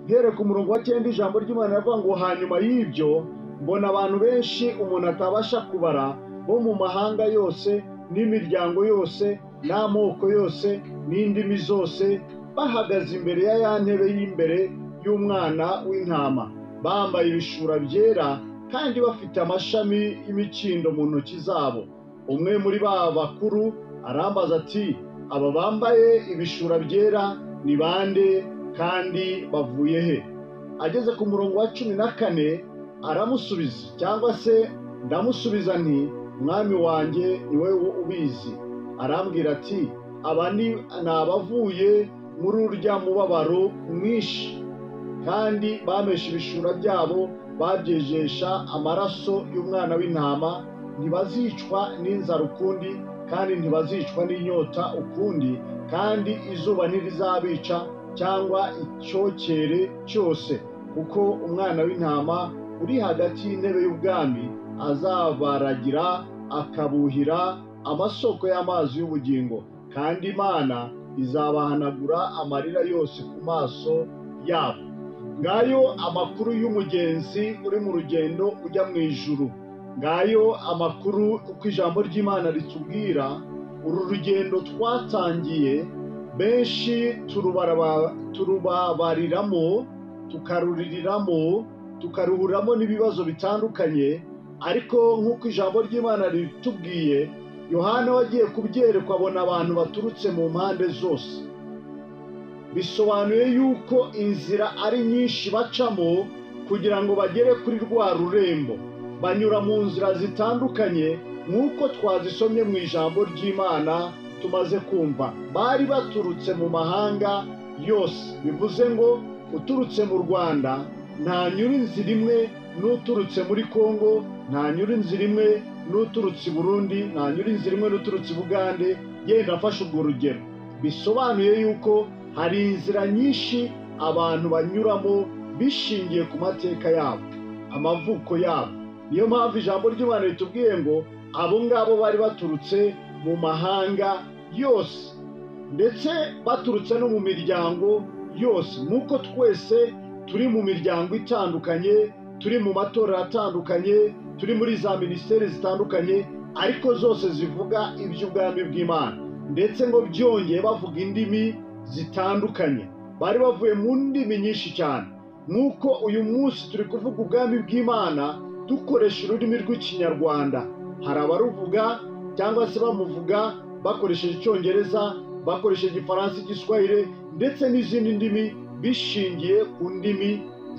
Here ku murongo wa 9, ijambo ry'Imana rivuga ngo: hanyuma y'ibyo mbona abantu benshi umuntu atabasha kubara, bo mu mahanga yose n'imiryango yose n'amoko yose n'indimi zose, bahagaze imbere ya ya ntebe y'imbere y'umwana w'intama, bambaye ibishura byera kandi bafite amashami y'imikindo mu ntoki zabo. Umwe muri ba bakuru arambaza ati: aba bambaye ibishura byera ni bande kandi bavuye he? Ageze ku murongo wa 14 aramusubiza, cyangwa se ndamusubiza nti: mwami wanjye ni wowe ubizi. Arambwira ati: aba ni abavuye muri urya mubabaro mwinshi, kandi bameshe ibishura byabo babyejesha amaraso y'umwana w'intama. Ntibazicwa n'inzara ukundi, kandi ntibazicwa n'inyota ukundi, kandi izuba ntirizabica cyangwa icyokere cyose, kuko umwana w'intama uri hagati y'intebe y'ubwami azabaragira akabuhira amasoko y'amazi y'ubugingo, kandi Imana izabahanagura amarira yose ku maso yabo. Ngayo amakuru y'umugenzi uri mu rugendo ujya mu ijuru. Ngayo amakuru uko ijambo ry'Imana ritubwira. Uru rugendo twatangiye benshi turubabariramo, tukaruririramo, tukaruhuriramo n'ibibazo bitandukanye, ariko nk'uko ijambo ry'Imana ritubwiye, Yohana wagiye kubyerekwa abona abantu baturutse mu mpande zose. Bisobanuye yuko inzira ari nyinshi bacamo kugira ngo bagere kuri rwa rurembo. Banyura mu nzira zitandukanye nk'uko twazisomye mu ijambo ry'Imana tumaze kumva. Bari baturutse mu mahanga yose, bivuze ngo uturutse mu Rwanda ntanyura inzira imwe n'uturutse muri Kongo, ntanyura inzira imwe n'uturutse i Burundi, ntanyura inzira imwe n'uturutse i Bugande. Yenda afashe urwo rugero, bisobanuye yuko hari inzira nyinshi abantu banyuramo bishingiye ku mateka yabo, amavuko yabo. Niyo mpamvu ijambo ry'Imana ritubwiye ngo abo ngabo bari baturutse mu mahanga yose, ndetse baturutse no mu miryango yose. Nk'uko twese turi mu miryango itandukanye, turi mu matorero atandukanye, turi muri za minisiteri zitandukanye, ariko zose zivuga iby'ubwami bw'Imana, ndetse ngo byongeye bavuga indimi zitandukanye. Bari bavuye mu ndimi nyinshi cyane. Nk'uko uyu munsi turi kuvuga ubwami bw'Imana dukoresha ururimi rw'Ikinyarwanda, hari abaruvuga cyangwa se bamuvuga bakoresheje Icyongereza, bakoresheje Igifaransa, Igiswahili ndetse n'izindi ndimi, bishingiye ku ndimi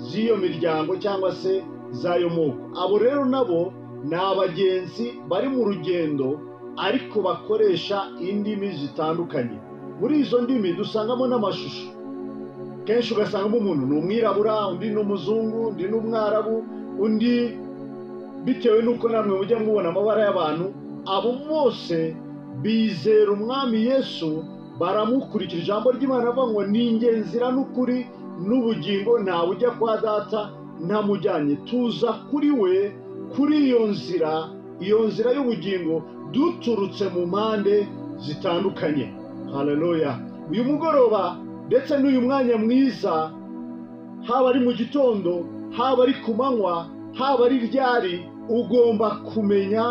z'iyo miryango cyangwa se z'ayo moko. Abo rero nabo ni abagenzi bari mu rugendo, ariko bakoresha indimi zitandukanye. Muri izo ndimi dusangamo n'amashusho. Kenshi ugasangamo umuntu ni umwirabura, undi ni umuzungu, undi ni umwarabu, undi bitewe n'uko namwe mujya mubona amabara y'abantu. Abo bose bizera umwami Yesu, baramukurikira. Ijambo ry'Imana rivuga ngo: ni inzira n'ukuri n'ubugingo, ntawe ujya kwa data ntamujyanye. Tuza kuri we, kuri iyo nzira, iyo nzira y'ubugingo, duturutse mu mpande zitandukanye. Haleluya! Uyu mugoroba ndetse n'uyu mwanya mwiza, haba ari mu gitondo, haba ari ku manywa, haba ari ryari, ugomba kumenya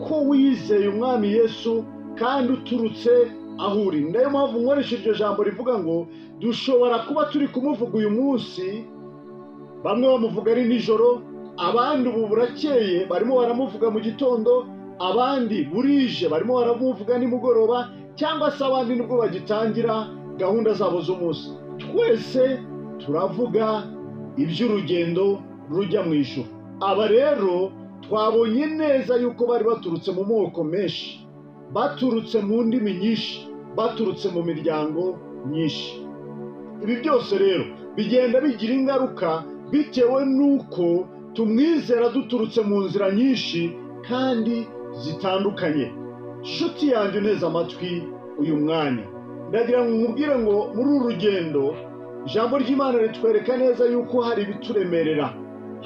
ko wizeye umwami Yesu kandi uturutse aho uri. Niyo mpamvu nkoresha iryo jambo rivuga ngo dushobora kuba turi kumuvuga uyu munsi, bamwe bamuvuga ari nijoro, abandi ubu burakeye barimo baramuvuga mu gitondo, abandi burije barimo baramuvuga nimugoroba, cyangwa se abandi nibwo bagitangira gahunda zabo z'umunsi. Twese turavuga iby'urugendo rujya mu ijuru. Aba rero twabonye neza yuko bari baturutse mu moko menshi, baturutse mu ndimi nyinshi, baturutse mu miryango myinshi. Ibi byose rero bigenda bigira ingaruka bitewe n'uko tumwizera duturutse mu nzira nyinshi kandi zitandukanye. Nshuti yanjye uneze amatwi uyu mwanya, ndagira ngo nkubwire ngo muri uru rugendo ijambo ry'Imana ritwereka neza yuko hari ibituremerera,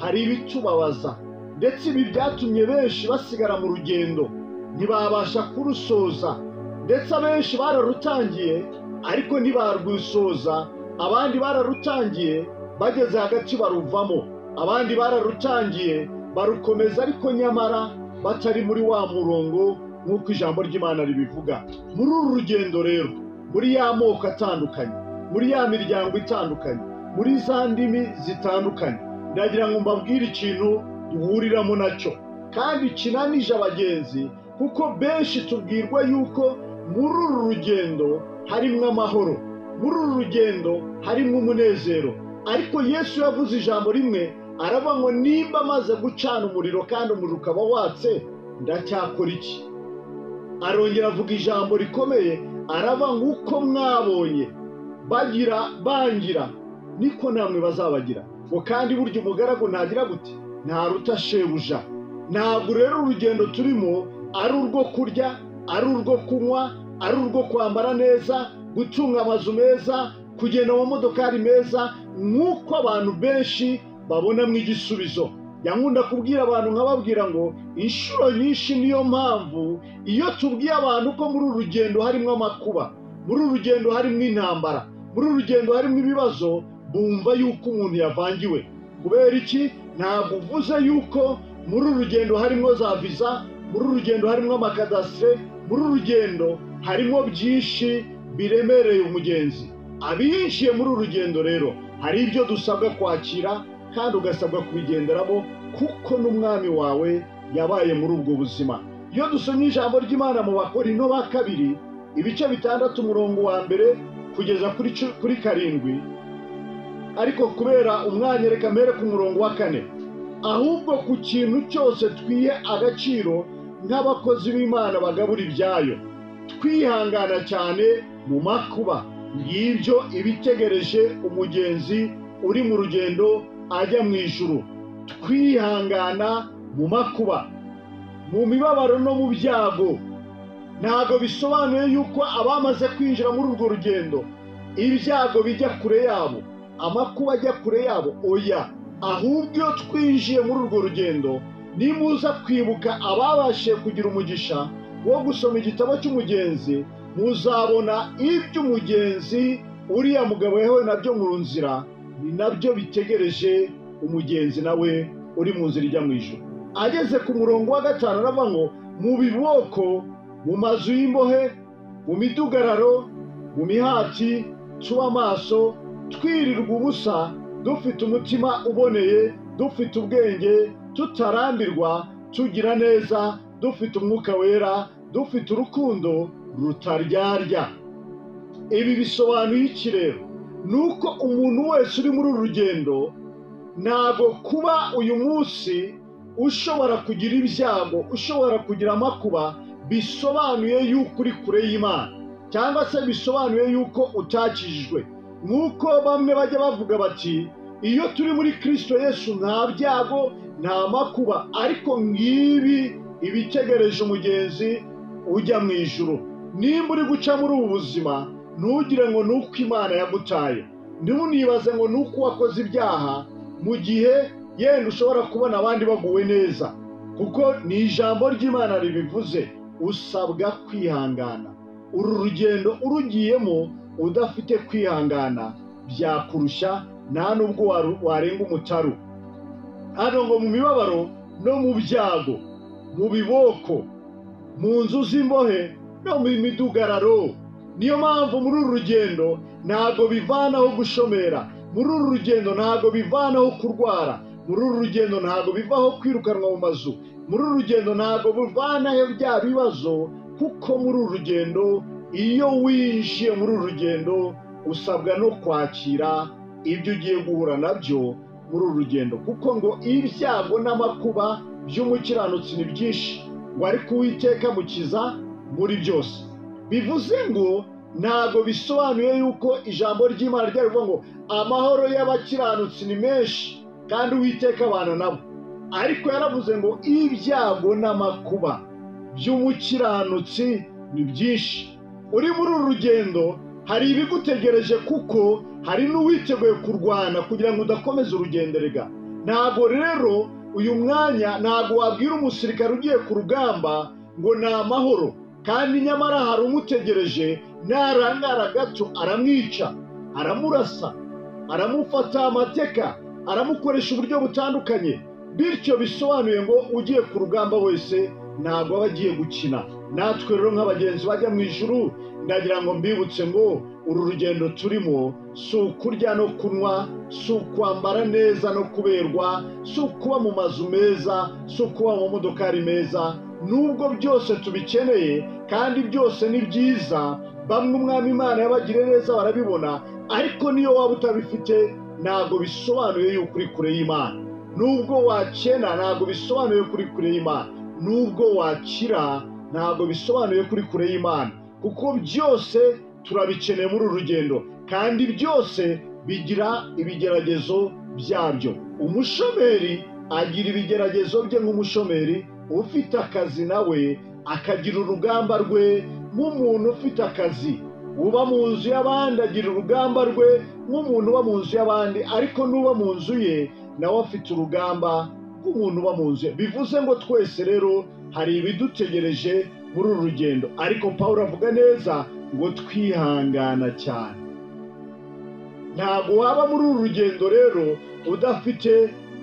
hari ibitubabaza, ndetse ibi byatumye benshi basigara mu rugendo ntibabasha kurusoza, ndetse abenshi bararutangiye ariko ntibarwisoza, abandi bararutangiye Bageze hagati baruvamo, abandi bararutangiye barukomeza, ariko nyamara batari muri wa murongo nk'uko ijambo ry'Imana ribivuga. Muri uru rugendo rero, muri ya moko atandukanye, muri ya miryango itandukanye, muri za ndimi zitandukanye, ndagira ngo mbabwire ikintu duhuriramo nacyo kandi kinanije abagenzi, kuko benshi tubwirwa yuko muri uru rugendo harimo amahoro, muri uru rugendo harimo umunezero. Ariko Yesu yavuze ijambo rimwe, aravuga ngo nimba amaze gucana umuriro kandi umuriro ukaba watse, ndacyakora iki? Arongera avuga ijambo rikomeye, aravuga ngo uko mwabonye bagira bangira, niko namwe bazabagira. Ngo kandi burya umugaragu ntagira gute? Ntaruta shebuja. Ntabwo rero urugendo turimo ari urwo kurya, ari urwo kunywa, ari urwo kwambara neza, gutunga amazu meza, kugenda mu modokari meza, nk'uko abantu benshi babonamo igisubizo. Yankunda kubwira abantu nkababwira ngo inshuro nyinshi niyo mpamvu iyo tubwiye abantu ko muri uru rugendo harimo amakuba, muri uru rugendo harimo intambara, muri uru rugendo harimo ibibazo, bumva yuko umuntu yavangiwe. Kubera iki? Ntabwo uvuze yuko muri uru rugendo harimo za viza, muri uru rugendo harimo amakadasitire, muri uru rugendo harimo byinshi biremereye umugenzi. Abinjiye muri uru rugendo rero hari ibyo dusabwa kwakira kandi ugasabwa kubigenderamo, kuko n'umwami wawe yabaye muri ubwo buzima. Iyo dusomye ijambo ry'Imana mu Bakorinto ba kabiri ibice 6 umurongo wa 1 kugeza kuri 7, ariko kubera umwanya reka mpere ku murongo wa 4. Ahubwo ku kintu cyose twihe agaciro nk'abakozi b'Imana bagabura ibyayo, twihangana cyane mu makuba. Ngibyo ibitegereje umugenzi uri mu rugendo ajya mu ijuru. Twihangana mu makuba, mu mibabaro no mu byago. Ntabwo bisobanuye yuko abamaze kwinjira muri urwo rugendo ibyago bijya kure yabo, amakuba ajya kure yabo, oya. Ahubwo iyo twinjiye muri urwo rugendo, nimuza kwibuka ababashije kugira umugisha wo gusoma igitabo cy'umugenzi, muzabona iby'umugenzi uriya mugabo yahuye nabyo mu nzira, ni nabyo bitegereje umugenzi nawe uri mu nzira ijya mu ijuru. Ageze ku murongo wa 5 aravuga ngo mu biboko, mu mazu y'imbohe, mu midugararo, mu mihati, tuba amaso, twirirwa ubusa, dufite umutima uboneye, dufite ubwenge, tutarambirwa, tugira neza, dufite umwuka wera, dufite urukundo rutaryarya. Ibi bisobanuye iki rero? Nuko umuntu wese uri muri uru rugendo, ntago kuba uyu munsi ushobora kugira ibyago, ushobora kugira amakuba, bisobanuye yuko uri kure y'Imana, cyangwa se bisobanuye yuko utakijijwe. Nk'uko bamwe bajya bavuga bati iyo turi muri Kristo Yesu nta byago, nta makuba, ariko ngibi ibitegereje umugenzi ujya mu ijuru. Nimba uri guca muri ubu buzima, ntugire ngo nuko Imana yagutaye, ntunibaze ngo nuko wakoze ibyaha, mu gihe yenda ushobora kubona abandi baguwe neza, kuko ni ijambo ry'Imana ribivuze. Usabwa kwihangana. Uru rugendo urugiyemo udafite kwihangana byakurusha, nta nubwo warenga umutaru. Hano ngo mu mibabaro no mu byago, mu biboko, mu nzu z'imbohe no mu midugararo. Niyo mpamvu muri uru rugendo ntago bivanaho gushomera, muri uru rugendo ntago bivanaho kurwara, muri uru rugendo ntago bivaho kwirukanwa mu mazu, muri uru rugendo ntago bivanaho bya bibazo, kuko muri uru rugendo iyo winjiye muri uru rugendo usabwa no kwakira ibyo ugiye guhura nabyo muri uru rugendo, kuko ngo ibyago n'amakuba by'umukiranutsi ni byinshi, ngo ariko Uwiteka mukiza muri byose. Bivuze ngo ntago bisobanuye yuko ijambo ry'Imana ryarivuga ngo amahoro y'abakiranutsi ni menshi kandi Uwiteka abana nabo, ariko yaravuze ngo ibyago n'amakuba by'umukiranutsi ni byinshi. Uri muri uru rugendo hari ibigutegereje, kuko hari n'uwiteguye kurwana kugira ngo udakomeza urugendo. Rega ntago rero uyu mwanya ntago wabwira umusirikare ugiye ku rugamba ngo ni amahoro, kandi nyamara hari umutegereje, narangara gato aramwica, aramurasa. aramufata amateka, aramukoresha uburyo butandukanye. Bityo bisobanuye ngo ugiye ku rugamba wese ntabwo aba agiye gukina. Natwe rero nk'abagenzi bajya mu ijuru, ndagira ngo mbibutse ngo uru rugendo turimo si ukurya no kunywa, si ukwambara neza no kuberwa, si ukuba mu mazu meza, si ukuba mu modokari meza. Nubwo byose tubikeneye kandi byose ni byiza, bamwe Umwami Imana yabagiriye neza barabibona, ariko niyo waba utabifite ntabwo bisobanuye yuko uri kure y'Imana. Nubwo wakena ntabwo bisobanuye ko uri kure y'Imana. Nubwo wakira ntabwo bisobanuye ko uri kure y'Imana, kuko byose turabikeneye muri uru rugendo, kandi byose bigira ibigeragezo byabyo. Umushomeri agira ibigeragezo bye nk'umushomeri, ufite akazi nawe akagira urugamba rwe nk'umuntu ufite akazi. Uba mu nzu y'abandi agira urugamba rwe nk'umuntu uba mu nzu y'abandi, ariko n'uba mu nzu ye nawe afite urugamba rw'umuntu uba mu nzu ye. Bivuze ngo twese rero hari ibidutegereje muri uru rugendo. Ariko Pawulo avuga neza ngo twihangana cyane. Ntabwo waba muri uru rugendo rero udafite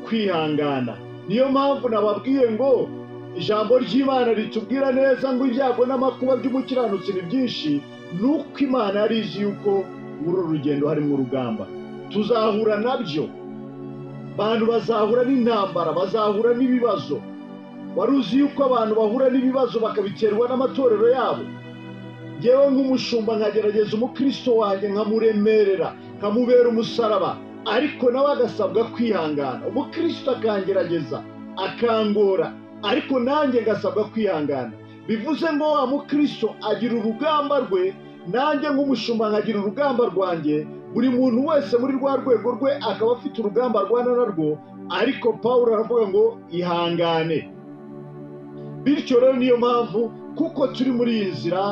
kwihangana. Niyo mpamvu nababwiye ngo ijambo ry'Imana ritubwira neza ngo ibyago n'amakuba by'umukiranutsi ni byinshi, nuko Imana yari izi yuko muri uru rugendo harimo urugamba. Tuzahura nabyo, abantu bazahura n'intambara, bazahura n'ibibazo. Wari uzi yuko abantu bahura n'ibibazo bakabiterwa n'amatorero yabo? Ngewe nk'umushumba nkagerageza umukristo wanjye nkamuremerera, nkamubera umusaraba, ariko nawe agasabwa kwihangana. Umukristo akangerageza akangora, ariko nanjye ngasabwa kwihangana. Bivuze ngo wa mukristo agira urugamba rwe, nanjye nk'umushumba nkagira urugamba rwanjye. Buri muntu wese muri rwa rwego rwe akaba afite urugamba arwana narwo, ariko Pawulo aravuga ngo ihangane. Bityo rero niyo mpamvu, kuko turi muri iyi nzira,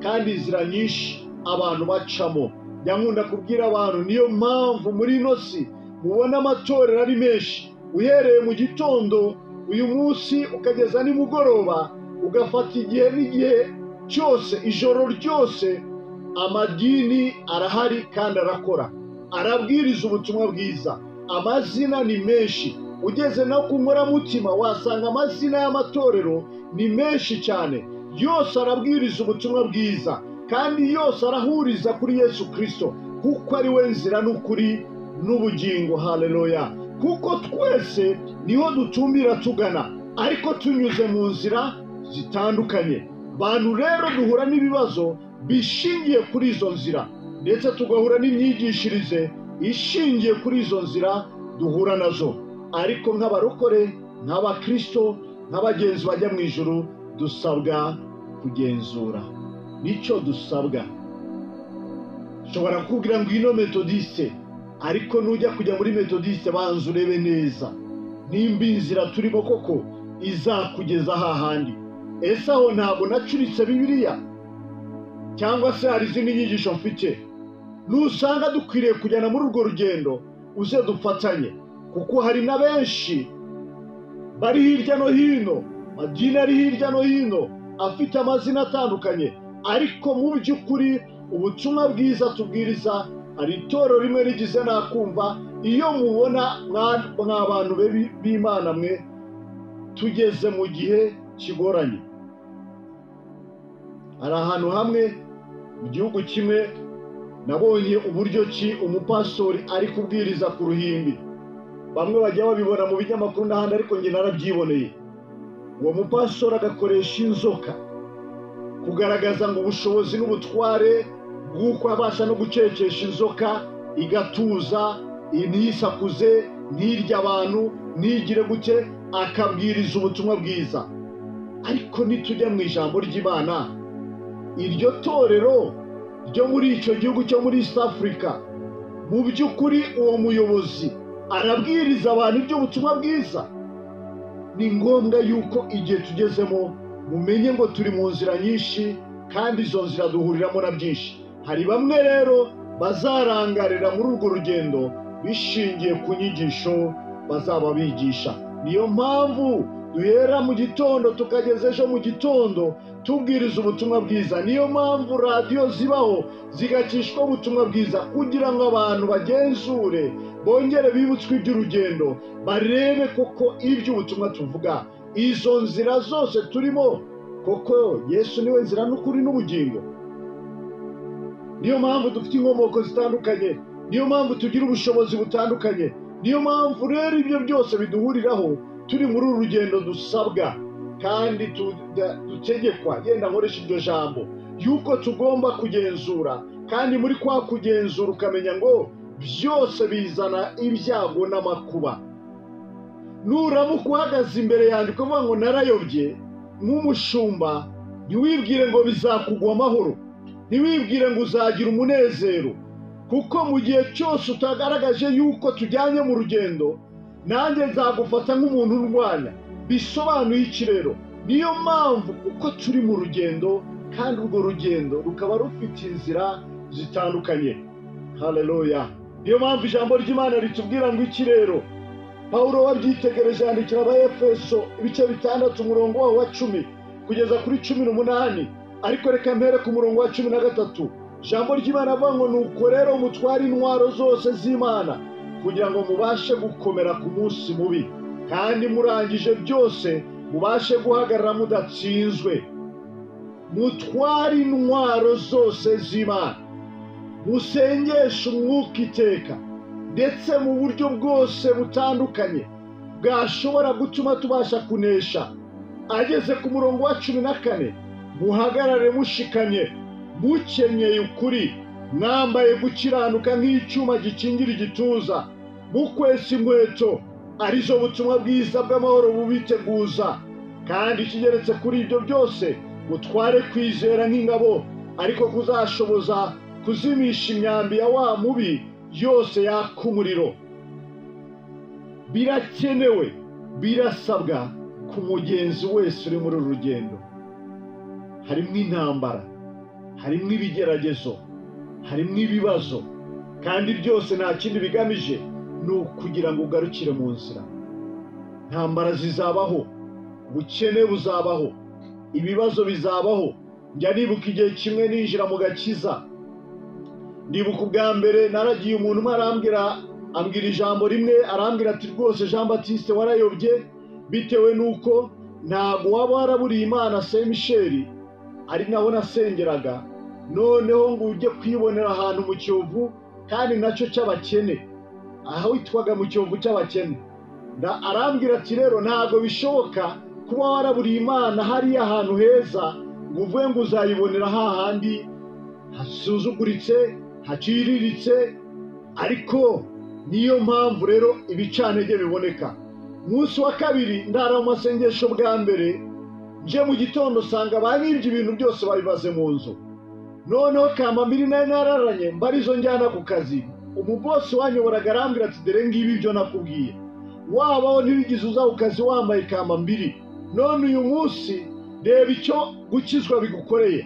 kandi inzira nyinshi abantu bacamo, nkunda kubwira abantu, niyo mpamvu muri ino si mubona amatorero ari menshi. Uhereye mu gitondo uyu munsi ukageza nimugoroba, ugafata igihe n'igihe cyose, ijoro ryose, amadini arahari kandi arakora, arabwiriza ubutumwa bwiza. Amazina ni menshi. Ugeze no ku nkoramutima wasanga amazina y'amatorero ni menshi cyane. Yose arabwiriza ubutumwa bwiza, kandi yose arahuriza kuri Yesu Kristo, kuko ari we nzira n'ukuri n'ubugingo. Haleluya! Kuko twese niho dutumbira tugana, ariko tunyuze mu nzira zitandukanye. Bantu rero duhura n'ibibazo bishingiye kuri izo nzira, ndetse tugahura n'imyigishirize ishingiye kuri izo nzira duhura nazo. Ariko nk'abarokore, nk'abakristo, nk'abagenzi bajya mu ijuru, dusabwa kugenzura. Nicyo dusabwa. Nshobora kukubwira ngo ino metodiste, ariko nujya kujya muri metodiste banza urebe neza nimba inzira turimo koko izakugeza hahandi. Ese aho ntabwo nacuritse Bibiliya, cyangwa se hari izindi nyigisho mfite? Nusanga dukwiriye kujyana muri urwo rugendo, uze dufatanye, kuko hari na benshi bari hirya no hino, madini ari hirya no hino afite amazina atandukanye, ariko mu by'ukuri ubutumwa bwiza tubwiriza, hari itorero rimwe rigize nakumva. Iyo mubona mwa bantu b'Imana mwe, tugeze mu gihe kigoranye. Hari ahantu hamwe mu gihugu kimwe nabonye uburyo ki umupastori ari kubwiriza ku ruhimbi. Bamwe bajya babibona mu binyamakuru n'ahandi, ariko njye narabyiboneye. Uwo mupastori agakoresha inzoka kugaragaza ngo ubushobozi n'ubutware bw'uko abasha no gucecesha inzoka igatuza, ntisakuze, ntirye abantu, ntigire gute, akabwiriza ubutumwa bwiza. Ariko nitujya mu ijambo ry'Imana, iryo torero ryo muri icyo gihugu cyo muri East Africa, mu by'ukuri uwo muyobozi arabwiriza abantu iby'ubutumwa bwiza. Ni ngombwa yuko igihe tugezemo mumenye ngo turi mu nzira nyinshi, kandi izo nzira duhuriramo na byinshi. Hari bamwe rero bazarangarira muri urwo rugendo bishingiye ku nyigisho bazaba bigisha. Niyo mpamvu Duhera mu gitondo tukageza ejo mu gitondo tubwiriza ubutumwa bwiza. Niyo mpamvu radiyo zibaho zigacishwa ubutumwa bwiza, kugira ngo abantu bagenzure, bongere bibutswe iby'urugendo, barebe koko iby'ubutumwa tuvuga. Izo nzira zose turimo koko Yesu niwe nzira n'ukuri n'ubugingo. Niyo mpamvu dufite inkomoko zitandukanye, niyo mpamvu tugira ubushobozi butandukanye, niyo mpamvu rero ibyo byose biduhuriraho turi muri uru rugendo dusabwa kandi dutegekwa, yenda nkoresha iryo jambo, yuko tugomba kugenzura. Kandi muri kwa kugenzura ukamenya ngo byose bizana ibyago n'amakuba. Nuramuka uhagaze imbere yanjye ukavuga ngo narayobye nk'umushumba, ntiwibwire ngo bizakugwa amahoro, ntiwibwire ngo uzagira umunezero, kuko mu gihe cyose utagaragaje yuko tujyanye mu rugendo, nanjye nzagufata nk'umuntu urwanya. Bisobanuye iki rero? Niyo mpamvu kuko turi mu rugendo, kandi urwo rugendo rukaba rufite inzira zitandukanye. Haleluya! Niyo mpamvu ijambo ry'Imana ritubwira ngo iki rero? Pawulo wabyitegereje yandikira Abaefeso ibice 6 umurongo wawo wa 10 kugeza kuri 18, ariko reka mpere ku murongo wa 13. Ijambo ry'Imana avuga ngo nuko rero mutware intwaro zose z'Imana kugira ngo mubashe gukomera ku munsi mubi, kandi murangije byose mubashe guhagarara mudatsinzwe. Mutware intwaro zose z'Imana, musengeshe umwuka iteka, ndetse mu buryo bwose butandukanye bwashobora gutuma tubasha kunesha. Ageze ku murongo wa 14, muhagarare mushikamye, mukenyeye ukuri, mwambaye gukiranuka nk'icyuma gikingira igituza, mukwesa inkweto arizo butumwa bwiza bw'amahoro bubiteguza. Kandi ikigeretse kuri ibyo byose, mutware kwizera nk'ingabo, ariko kuzashoboza kuzimisha imyambi ya wa mubi yose yaka umuriro. Birakenewe, birasabwa ku mugenzi wese uri muri uru rugendo. Harimo intambara, harimo ibigeragezo, harimo ibibazo, kandi byose nta kindi bigamije ni ukugira ngo ugarukire mu nzira. Intambara zizabaho, ubukene buzabaho, ibibazo bizabaho. Njya nibuka igihe kimwe ninjira mu gakiza, ndibuka ubwa mbere naragiye, umuntu umwe ambwira ijambo rimwe, arambwira ati rwose Jean Baptiste warayobye, bitewe nuko ntabwo waba waraburiye Imana Saint Michel, ari naho nasengeraga, noneho ngo ujye kwibonera ahantu mu Kiyovu kandi nacyo cy'abakene, aho witwaga mu Kiyovu cy'abakene. Arambwira ati rero ntabwo bishoboka kuba waraburiye Imana hariya ahantu heza ngo uvuge ngo uzayibonera hahandi hasuzuguritse, haciriritse. Ariko niyo mpamvu rero ibicantege biboneka. Umunsi wa kabiri ndara mu masengesho bwa mbere, nje mu gitondo usanga banyibye ibintu byose babibaze mu nzu. Noneho kambambiri nayo nararanye mbarizo njyana ku kazi. Umubosi wanyoboraga arambwira ati dore ngibi ibyo nakubwiye, wabaho ntiwigize uza ku kazi wambaye kambambiri, none uyu munsi reba icyo gukizwa bigukoreye.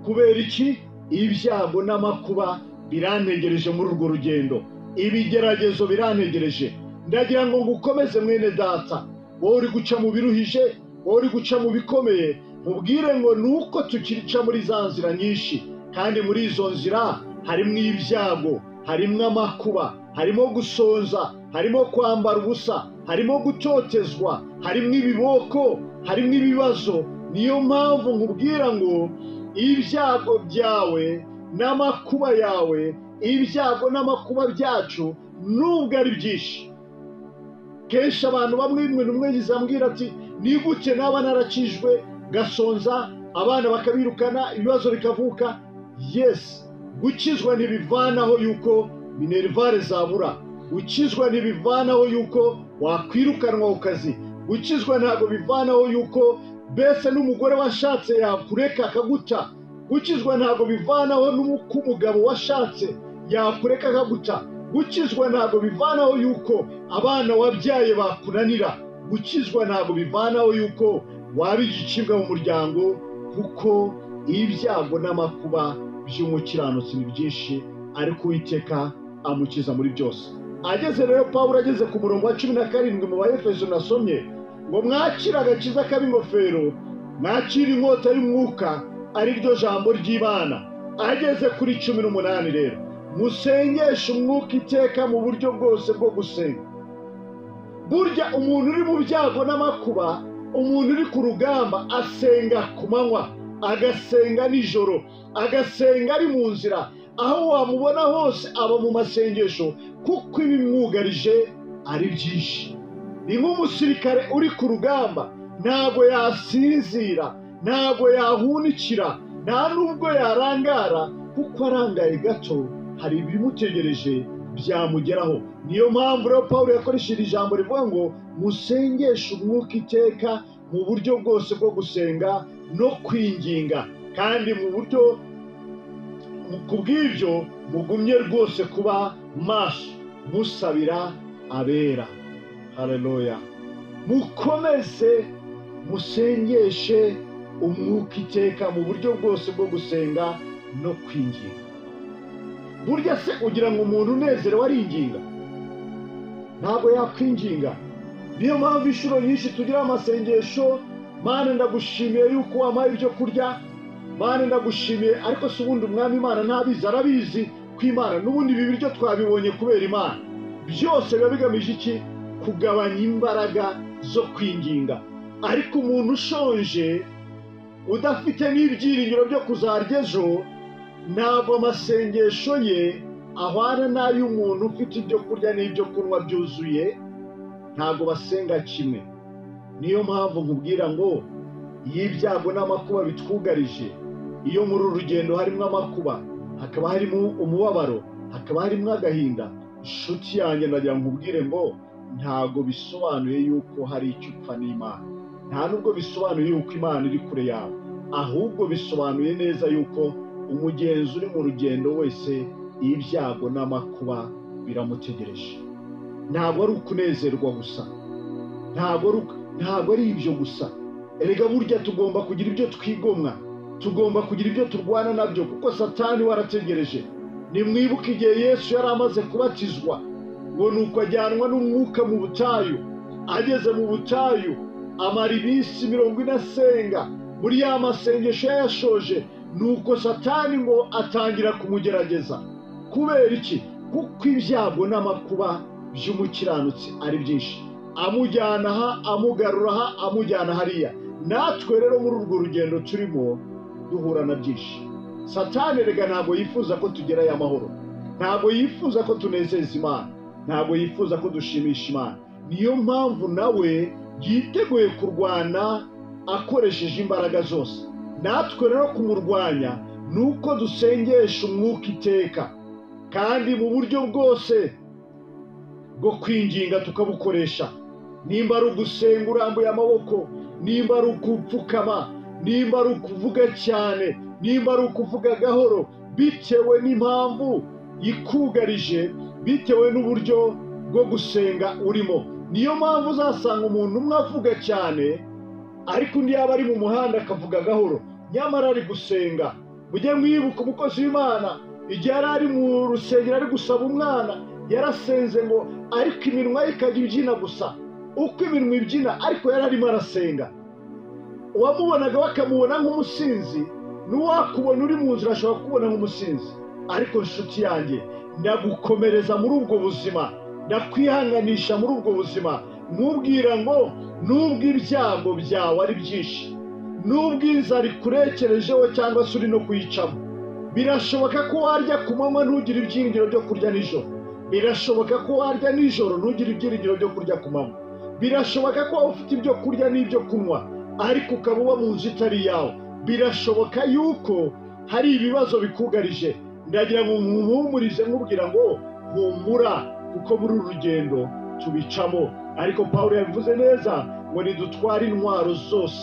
Kubera iki? Ibyago n'amakuba birantegereje muri urwo rugendo, ibigeragezo birantegereje. Ndagira ngo ngukomeze mwene data, wowe uri guca mu biruhije, wowe uri guca mu bikomeye, mubwire ngo nuko tukirica muri za nzira nyinshi, kandi muri izo nzira harimo ibyago, harimo amakuba, harimo gusonza, harimo kwambara ubusa, harimo gutotezwa, harimo ibiboko, harimo ibibazo. Niyo mpamvu nkubwira ngo ibyago byawe n'amakuba yawe, ibyago n'amakuba byacu nubwo ari byinshi. Kenshi abantu bamwe umwe yizambwira ati ni gute naba narakijwe gasonza, abana bakabirukana, ibibazo bikavuka. Yes, gukizwa ntibivanaho yuko minerivare zabura, gukizwa ntibivanaho yuko wakwirukanwa ku kazi, gukizwa ntabwo bivanaho yuko mbese n'umugore washatse yakureka akaguta, gukizwa ntabwo bivanaho n'uko umugabo washatse yakureka akaguta, gukizwa ntabwo bivanaho yuko abana wabyaye bakunanira, gukizwa ntabwo bivanaho yuko waba igicibwa mu muryango, kuko ibyago n'amakuba by'umukiranutsi ni byinshi, ariko Uwiteka amukiza muri byose. Ageze rero Pawulo ageze ku murongo wa 17 mu Baefeso nasomye, ngo mwakire agakiza k'ab'ingofero, mwakire inkota y'umwuka ari ryo jambo ry'Imana. Ageze kuri 18 rero, musengeshe umwuka iteka mu buryo bwose bwo gusenga. Burya umuntu uri mu byago n'amakuba, umuntu uri ku rugamba asenga ku manywa, agasenga nijoro, agasenga ari mu nzira, aho wamubona hose aba mu masengesho, kuko ibimwugarije ari byinshi. Ni nk'umusirikare uri ku rugamba, ntabwo yasinzira, ntabwo yahunikira, nta nubwo yarangara, kuko arangaye gato hari ibimutegereje byamugeraho. Niyo mpamvu rero Pawulo yakoresheje ijambo rivuga ngo musengeshe umwuka iteka mu buryo bwose bwo gusenga no kwinginga, kandi mu buryo kubw'ibyo mugumye rwose kuba maso musabira abera. Haleluya. Mukomeze musengeshe umwuka iteka mu buryo bwose bwo gusenga no kwinginga. Burya se ugira ngo umuntu unezerewe aringinga? Ntabwo yakwinginga. Niyo mpamvu inshuro nyinshi tugira amasengesho, Mana ndagushimiye yuko wampaye ibyo kurya, Mana ndagushimiye, ariko se ubundi umwami Imana ntabizi? Arabizi ko Imana n'ubundi ibi biryo twabibonye kubera Imana. Byose biba bigamije iki? Kugabanya imbaraga zo kwinginga. Ariko umuntu ushonje udafite n'ibyiringiro byo kuzarya ejo, ntabwo amasengesho ye ahwana n'ay'umuntu ufite ibyo kurya n'ibyo kunywa byuzuye, ntabwo basenga kimwe. Niyo mpamvu nkubwira ngo iyo ibyago n'amakuba bitwugarije, iyo muri uru rugendo harimo amakuba, hakaba harimo umubabaro, hakaba harimo agahinda, inshuti yanjye ndagira nkubwire ngo ntabwo bisobanuye yuko hari icyo upfa n'Imana, nta nubwo bisobanuye yuko Imana iri kure yawe, ahubwo bisobanuye neza yuko umugenzi uri mu rugendo wese ibyago n'amakuba biramutegereje. Ntabwo ari ukunezerwa gusa, ntabwo ari ibyo gusa. Erega burya tugomba kugira ibyo twigomwa, tugomba kugira ibyo turwana nabyo, kuko Satani warategereje. Nimwibuke igihe Yesu yari amaze kubatizwa, ngo nuko ajyanwa n'umwuka mu butayu. Ageze mu butayu amara iminsi 40 asenga, muri ya masengesho yayashoje, nuko Satani ngo atangira kumugerageza. Kubera iki? Kuko ibyago n'amakuba by'umukiranutsi ari byinshi, amujyana aha, amugarura aha, amujyana hariya. Natwe rero muri urwo rugendo turimo duhura na byinshi. Satani rega ntabwo yifuza ko tugerayo amahoro, ntabwo yifuza ko tunezeza Imana, ntabwo yifuza ko dushimisha Imana. Niyo mpamvu nawe yiteguye kurwana akoresheje imbaraga zose. Natwe rero kumurwanya ni uko dusengesha umwuka iteka, kandi mu buryo bwose bwo kwinginga tukabukoresha. Nimba ari ugusenga urambuye amaboko, nimba ari ukupfukama, nimba ari ukuvuga cyane, nimba ari ukuvuga gahoro, bitewe n'impamvu ikugarije, bitewe n'uburyo bwo gusenga urimo. Niyo mpamvu uzasanga umuntu umwe avuga cyane, ariko undi yaba ari mu muhanda akavuga gahoro, nyamara ari gusenga. Mujye mwibuka umukozi w'Imana igihe yari ari mu rusengero ari gusaba umwana, yarasenze ngo ariko iminwa ye ikajya ibyina gusa, uko iminwa ibyina ariko yari arimo arasenga. Uwamubonaga bakamubona nk'umusinzi, n'uwakubona uri mu nzira ashobora kukubona nk'umusinzi. Ariko nshuti yanjye, ndagukomereza muri ubwo buzima, ndakwihanganisha muri ubwo buzima, nkubwira ngo nubwo ibyago byawe ari byinshi, nubwo inzara ikurekerejeho cyangwa se uri no kuyicamo, birashoboka ko warya ku manywa ntugire ibyiringiro byo kurya nijoro, birashoboka ko warya nijoro ntugire ibyiringiro byo kurya ku manywa, birashoboka ko waba ufite ibyo kurya n'ibyo kunywa ariko ukaba uba mu nzu itari iyawe, birashoboka yuko hari ibibazo bikugarije. Ndagira ngo nkuhumurize nkubwira ngo humura, kuko muri uru rugendo tubicamo. Ariko Pawulo yabivuze neza ngo nidutware intwaro zose.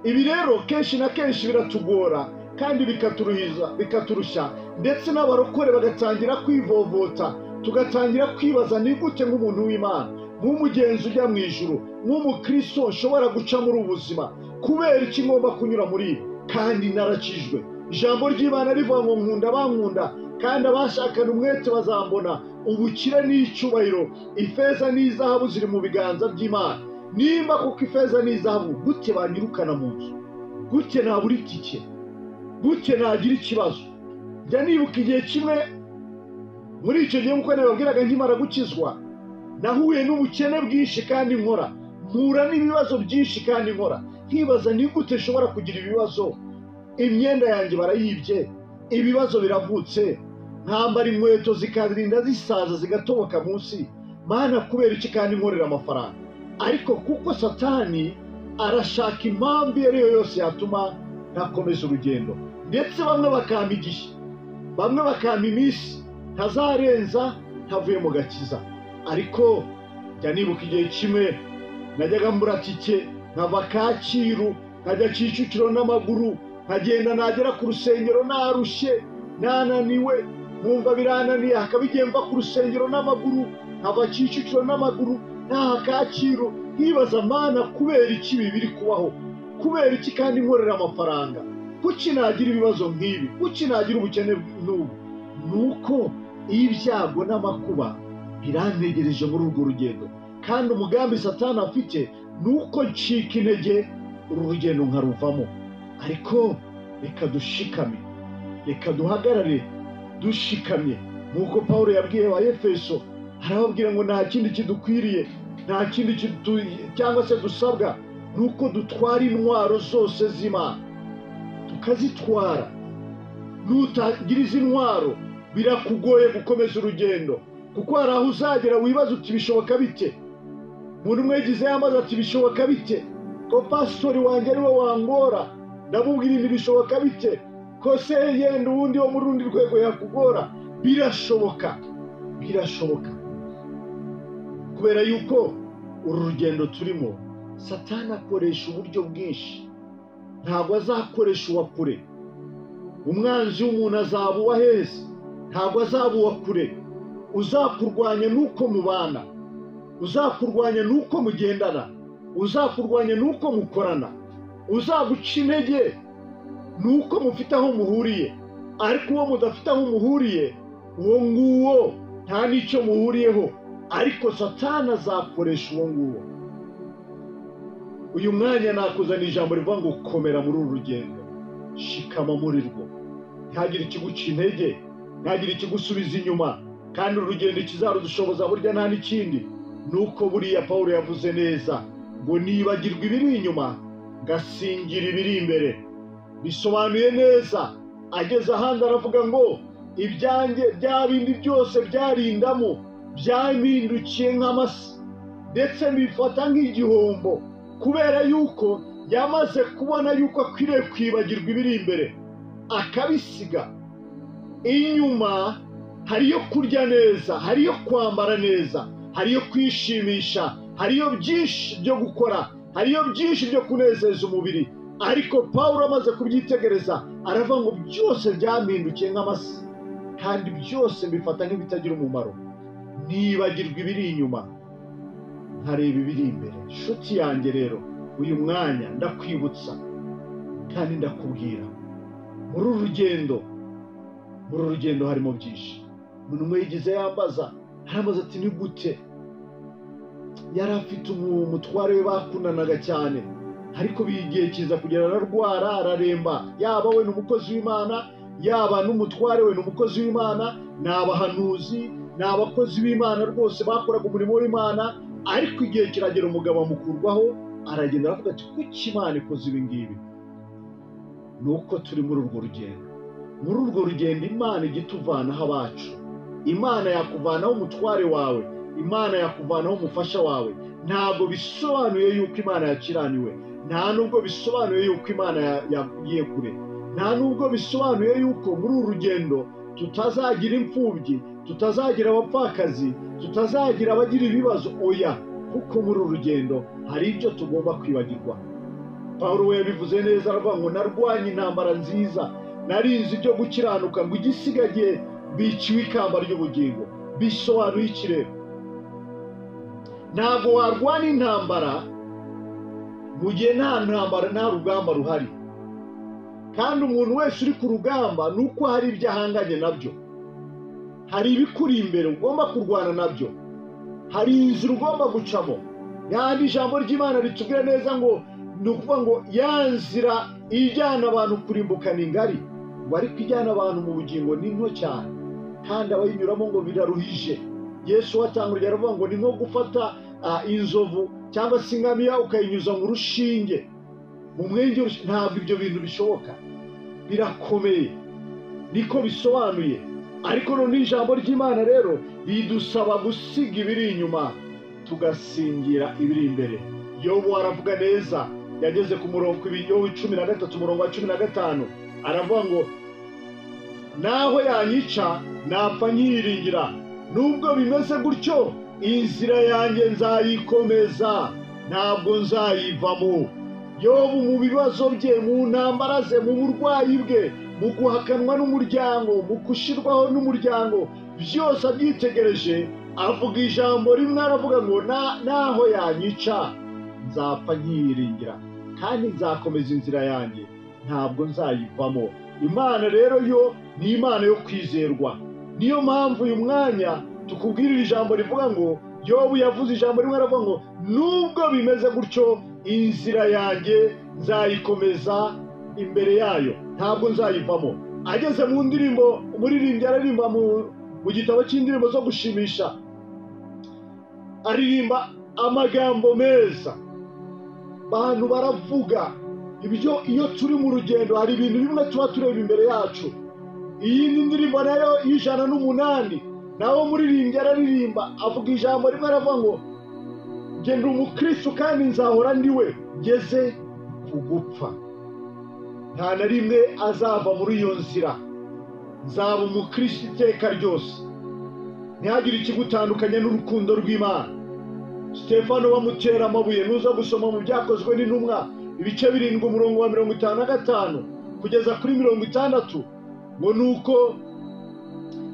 Ibi rero kenshi na kenshi biratugora kandi bikaturuhiza, bikaturushya, ndetse n'abarokore bagatangira kwivovota, tugatangira kwibaza ni gute nk'umuntu w'Imana, nk'umugenzi ujya mu ijuru, nk'umukristo nshobora guca muri ubu buzima, kubera iki ngomba kunyura muri ibi kandi narakijwe. Ijambo ry'Imana rivuga ngo nkunda abankunda, kandi abashakana umwete bazambona. Ubukire n'icyubahiro, ifeza n'izahabu ziri mu biganza by'Imana. Nimba kuko ifeza n'izahabu, gute banyirukana mu nzu? Gute nabura itike? Gute nagira ikibazo? Njya nibuka igihe kimwe muri icyo gihe, nk'uko nababwiraga, nkimara gukizwa, nahuye n'ubukene bwinshi kandi nkora, mpura n'ibibazo byinshi kandi nkora, nkibaza ni gute nshobora kugira ibibazo? Imyenda yanjye barayibye, ibibazo biravutse, nkambara inkweto zikarinda zisaza zigatoboka munsi. Mana, kubera iki kandi nkorera amafaranga? Ariko kuko Satani arashaka impamvu iyo ari yo yose yatuma ntakomeza urugendo, ndetse bamwe bakampa igihe, bamwe bakampa iminsi ntazarenza ntavuye mu gakiza. Ariko njya nibuka igihe kimwe najyaga mbura tike, nkava Kacyiru nkajya Kicukiro n'amaguru, nkagenda nagera ku rusengero narushye nananiwe, nkumva birananiye. Hakaba igihe mva ku rusengero n'amaguru, nkava Kicukiro n'amaguru ntaha Kacyiru, nkibaza Mana, kubera iki ibi biri kubaho? Kubera iki kandi nkorera amafaranga? Kuki nagira ibibazo nk'ibi? Kuki nagira ubukene n'ubu? Nuko ibyago n'amakuba birantegereje muri urwo rugendo, kandi umugambi Satani afite ni uko ncika intege, uru rugendo nkaruvamo. Ariko reka dushikame, reka duhagarare dushikamye, nk'uko Pawulo yabwiye Abaefeso, arababwira ngo nta kindi kidukwiriye, nta kindi cyangwa se dusabwa, ni uko dutwara intwaro zose z'Imana, tukazitwara. Nutagira izi ntwaro birakugoye gukomeza urugendo, kuko hari aho uzagera wibaza uti bishoboka bite? Umuntu umwe yagize yambaza ati bishoboka bite ko pasitori wanjye ariwe wangora? Ndamubwira ibi bishoboka bite ko se yenda uwundi wo mu rundi rwego yakugora? Birashoboka, birashoboka, kubera yuko uru rugendo turimo Satani akoresha uburyo bwinshi. Ntabwo azakoresha uwa kure. Umwanzi w'umuntu azaba uwa heza, ntabwo azaba uwa kure. Uzakurwanya nuko mubana, uzakurwanya nuko mugendana, uzakurwanya nuko mukorana, uzaguca intege nuko mufite aho muhuriye. Ariko uwo mudafite aho muhuriye, uwo nguwo nta n'icyo muhuriyeho, ariko Satani azakoresha uwo nguwo. Uyu mwanya nakuzana ijambo rivuga ngo komera muri uru rugendo, shikama muri rwo, ntihagire ikiguca intege, ntihagire ikigusubiza inyuma. Kandi uru rugendo ikizarudushoboza burya nta n'ikindi, nuko buriya Pawulo yavuze neza ngo nibagirwa ibiri inyuma ngasingira ibiri imbere. Bisobanuye neza, ageze ahandi aravuga ngo ibyanjye bya bindi byose byarindamo byampindukiye nk'amase, ndetse mbifata nk'igihombo, kubera yuko yamaze kubona yuko akwiriye kwibagirwa ibiri imbere akabisiga inyuma. Hariyo kurya neza, hariyo kwambara neza, hariyo kwishimisha, hariyo byinshi byo gukora, hariyo byinshi byo kunezeza umubiri. Ariko Pawulo amaze kubyitegereza aravuga ngo byose byampindukiye nk'amase, kandi byose mbifata nk'ibitagira umumaro, nibagirwa ibiri inyuma nkareba ibiri imbere. Nshuti yanjye rero, uyu mwanya ndakwibutsa kandi ndakubwira, muri uru rugendo, muri uru rugendo harimo byinshi. Umuntu umwe yigize yambaza, arambaza ati ni gute? Yari afite umutware we bakundanaga cyane, ariko igihe kiza kugera ararwara, araremba. Yaba we ni umukozi w'Imana, yaba n'umutware we ni umukozi w'Imana, ni abahanuzi, ni abakozi b'Imana rwose bakoraga umurimo w'Imana. Ariko igihe kiragera umugabo amukurwaho, aragenda aravuga ati kuki Imana ikoze ibi ngibi? Ni uko turi muri urwo rugendo. Muri urwo rugendo Imana ijya ituvanaho abacu. Imana yakuvanaho umutware wawe, Imana yakuvanaho umufasha wawe. Ntabwo bisobanuye yuko Imana yakiraniwe, nta nubwo bisobanuye yuko Imana yagiye kure, nta nubwo bisobanuye yuko muri uru rugendo tutazagira imfubyi, tutazagira abapfakazi, tutazagira abagira ibibazo. Oya, kuko muri uru rugendo hari ibyo tugomba kwibagirwa. Pawulo we yabivuze neza, aravuga ngo narwanye intambara nziza, narinze ibyo gukiranuka, ngo igisigaye biciwe ikamba ry'ubugingo. Bisobanuye iki rero? Ntabwo warwana intambara mu gihe nta ntambara, nta rugamba ruhari. Kandi umuntu wese uri ku rugamba ni uko hari ibyo ahanganye nabyo, Hari ibikuri imbere ugomba kurwana nabyo, hari inzira ugomba gucamo. Yandi ijambo ry'Imana ritubwira neza ngo ni ukuvuga ngo ya nzira ijyana abantu kurimbuka ni ngari, ngo ariko ijyana abantu mu bugingo ni nto cyane, kandi abayinyuramo ngo biraruhije. Yesu watanga urugero aravuga ngo ni nko gufata inzovu cyangwa se ingamiya ukayinyuza mu rushinge, mu mwenge. Ntabwo ibyo bintu bishoboka, birakomeye, niko bisobanuye. Ariko none ijambo ry'Imana rero ridusaba gusiga ibiri inyuma tugasingira ibiri imbere. Yobu aravuga neza, yageze ku murongo Yobu 13 umurongo wa 15, aravuga ngo naho yanyica napfa nyiringira, nubwo bimeze gutyo inzira yanjye nzayikomeza, ntabwo nzayivamo. Yobu mu bibazo bye, mu ntambara ze, mu burwayi bwe, mu guhakanwa n'umuryango, mu gushirwaho n'umuryango, byose abyitegereje avuga ijambo rimwe, aravuga ngo naho yanyica nzapfa nyiringira, kandi nzakomeza inzira yanjye, ntabwo nzayivamo. Imana rero yo ni Imana yo kwizerwa. Niyo mpamvu uyu mwanya tukubwirira ijambo rivuga ngo Yobu yavuze ijambo rimwe, aravuga ngo nubwo bimeze gutyo inzira yanjye nzayikomeza imbere yayo, ntabwo nzayivamo. Ageze mu ndirimbo, umuririmbyi aririmba mu gitabo cy'indirimbo zo gushimisha, aririmba amagambo meza. Abantu baravuga ibyo iyo turi mu rugendo hari ibintu bimwe tuba tureba imbere yacu. Iyi ni indirimbo nayo y'108, nawe umuririmbyi araririmba avuga ijambo rimwe, aravuga ngo njye ndi umukristo kandi nzahora ndiwe ngeze ku gupfa. Nta na rimwe azava muri iyo nzira, nzaba umukristo iteka ryose. Ntihagire ikigutandukanya n'urukundo rw'Imana. Stefano bamutera amabuye, nuza gusoma mu byakozwe n'intumwa ibice 7 umurongo wa 55 kugeza kuri 60, ngo nuko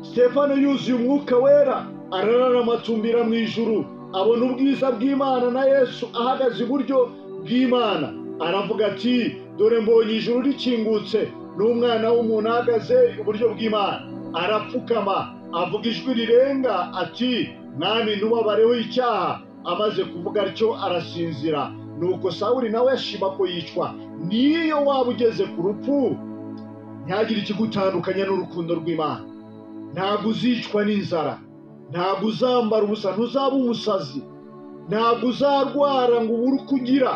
Stefano yuzuye umwuka wera arararama atumbira mu ijuru, abona ubwiza bw'Imana na Yesu ahagaze iburyo bw'Imana, aravuga ati dore mbonye ijuru rikingutse n'umwana w'umuntu ahagaze iburyo bw'Imana. Arapfukama avuga ijwi rirenga ati Mwami ntubabareho icyaha. Amaze kuvuga atyo arasinzira. Nuko Sawuli nawe ashima ko yicwa. Niyo waba ugeze ku rupfu, ntihagire ikigutandukanya n'urukundo rw'Imana. Ntabwo uzicwa n'inzara, ntabwo uzambara ubusa, ntuzaba umusazi, ntabwo uzarwara ngo ubure uko ugira,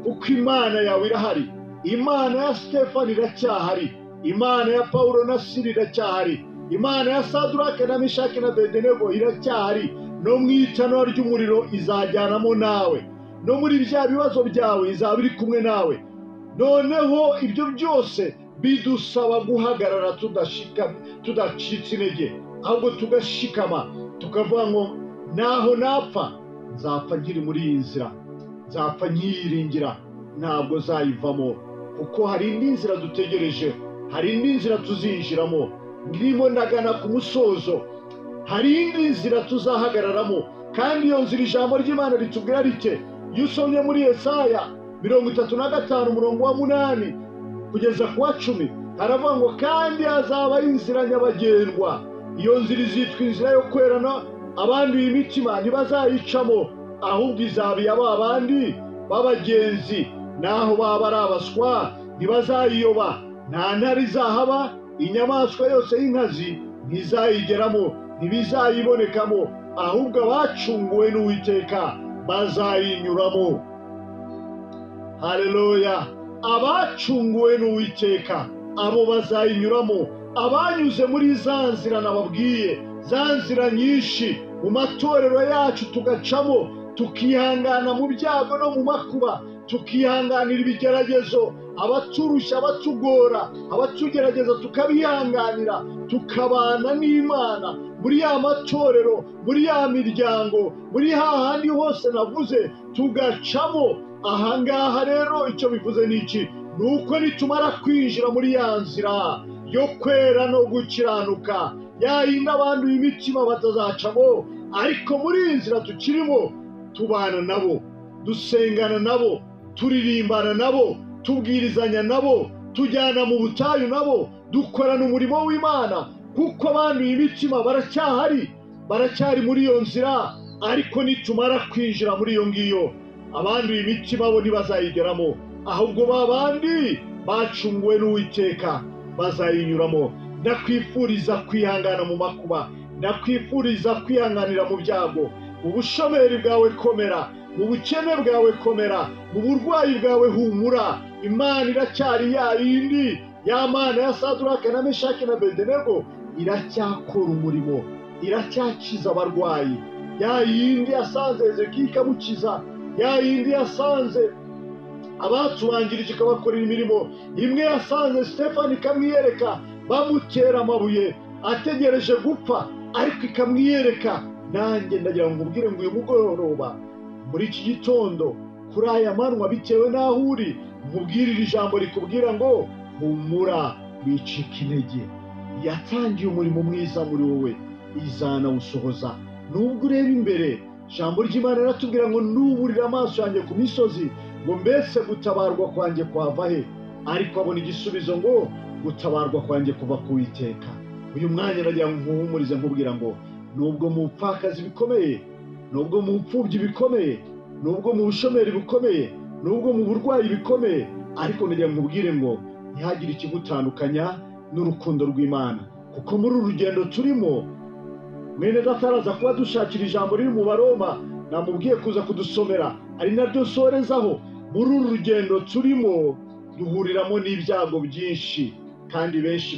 kuko Imana yawe irahari. Imana ya Stefano iracyahari, Imana ya Paulo na Sila iracyahari, Imana ya Sadrake na Meshaki na Abedenego iracyahari. No mu itanura ry'umuriro izajyanamo nawe, no muri bya bibazo byawe izaba iri kumwe nawe. Noneho ibyo byose bidusaba guhagarara tudacitse intege, ahubwo tugashikama tukavuga ngo naho napfa nzapfa nkiri muri iyi nzira, nzapfa nkiyiringira, ntabwo nzayivamo, kuko hari indi nzira dutegereje, hari indi nzira tuzinjiramo. Ndimo ndagana ku musozo, hari indi nzira tuzahagararamo, kandi iyo nzira ijambo ry'Imana ritubwira rite? Iyo usomye muri Yesaya 35 umurongo wa 8 kugeza ku wa 10, haravuga ngo kandi hazaba inzira nyabagendwa, iyo nzira izitwa inzira yo kwerana, abanduye imitima ntibazayicamo, ahubwo izaba iya ba bandi b'abagenzi, naho baba ari abaswa ntibazayiyoba. Nta ntare izahaba, inyamaswa yose y'inkazi ntizayigeramo, ntibizayibonekamo, ahubwo abacunguwe n'Uwiteka bazayinyuramo. Haleluya! Abacunguwe n'Uwiteka abo bazayinyuramo. Abanyuze muri za nzira nababwiye, za nzira nyinshi mu matorero yacu tugacamo, tukihangana mu byago no mu makuba, tukihanganira ibigeragezo, abaturushya, abatugora, abatugerageza tukabihanganira, tukabana n'Imana muri ya matorero, muri ya miryango, muri hahandi hose navuze tugacamo. Ahangaha rero icyo bivuze ni iki? Ni uko nitumara kwinjira muri ya nzira yo kwera no gukiranuka, ya yindi abanduye imitima batazacamo, ariko muri iyi nzira tukirimo tubana nabo, dusengana nabo, turirimbana nabo, tubwirizanya nabo, tujyana mu butayu nabo, dukorana umurimo w'Imana. Kuko abanduye imitima baracyahari, baracyari muri iyo nzira, ariko nitumara kwinjira muri iyo ngiyo, abanduye imitima bo ntibazayigeramo, ahubwo babandi bacunguwe n'Uwiteka bazayinyuramo. Ndakwifuriza kwihangana mu makuba, ndakwifuriza kwihanganira mu byago, mu bushomeri bwawe komera, mu bukene bwawe komera, mu burwayi bwawe humura. Imana iracyari ya yindi, ya Mana ya Saduraka na Meshaki na Abedenego, iracyakora umurimo, iracyakiza abarwayi. Ya yindi yasanze Hezekiya ikamukiza, ya yindi yasanze abatubanjirije ikabakorera imirimo, imwe yasanze Stefani ikamwiyereka bamutera amabuye ategereje gupfa, ariko ikamwiyereka. Nanjye ndagira ngo nkubwire ngo uyu mugoroba, muri iki gitondo, kuri aya manywa, bitewe n'aho uri, nkubwirire ijambo rikubwira ngo humura, wicika intege. Yatangiye umurimo mwiza muri wowe, izanawusohoza. Nubwo ureba imbere, ijambo ry'Imana riratubwira ngo nuburire amaso yanjye ku misozi, ngo mbese gutabarwa kwanjye kwava he? Ariko abona igisubizo ngo gutabarwa kwanjye kuva ku Uwiteka. Uyu mwanya ndagira ngo nkuhumurize nkubwira ngo nubwo mu bupfakazi bikomeye, nubwo mu bupfubyi bikomeye, nubwo mu bushomeri bukomeye, nubwo mu burwayi bikomeye, ariko ndagira ngo nkubwire ngo ntihagire ikigutandukanya n'urukundo rw'Imana. Kuko muri uru rugendo turimo, mwene data araza kuba dushakira ijambo riri mu Baroma, namubwiye kuza kudusomera, ari naryo nsorezaho. Muri uru rugendo turimo duhuriramo n'ibyago byinshi, kandi benshi